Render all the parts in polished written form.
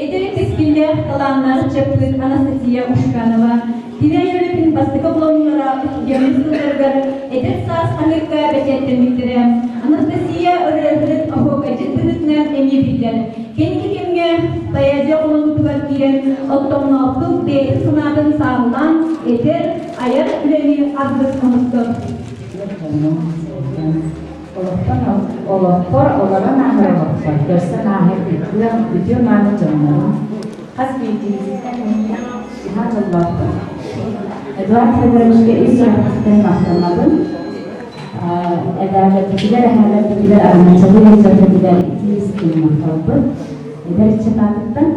Эдэр кэскиллээх талааннаах ыччаппыт Анастасия Ушканова тимир үлэтин бастакы булумньулара устудьуоннуур сылларыгар Эдэр саас хаһыакка бэчээттэммиттэрэ. Анастасия ырыаһыт, оһуокайдьыт быһыытынан эмиэ биллэр. Кэнники кэмҥэ поэзия хонуутугар киирэн, оттомноохтук бэйэтин санаатын сааһылаан этэр, айар үлэни аргыс оҥостор. Олохтон олохпор олорон ааһар олохпор көрсөн ааһар үтүө, үтүө мааны дьоннорум хас биирдиибититтэн наһаа дьоллоохпут. Эдуард Федоровичка ис сүрэхпиттэн махтанабын. Эбээлэрбитигэр, эһээлэрбитигэр, араҥаччылыы сылдьарбытыгар итии истиҥ махталбыт. Эдэр ыччат аатыттан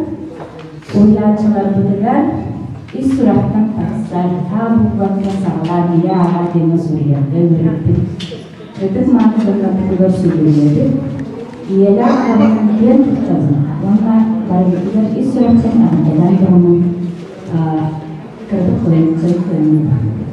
уһуйааччыларбытыгар ис сүрэхтэн тахсар, аа букваттан саҕалаан ийэ аҕа диэҥҥэ суруйарга үөрэппит Ытык мааны дьоннорбутугар сүгүрүйэбит, ийэлээх аҕабытын киэн туттабын уонна барыбытыгар ис сүрэхтэн эҕэрдэлээн туһунан кыратык хоруйун көрүҥ.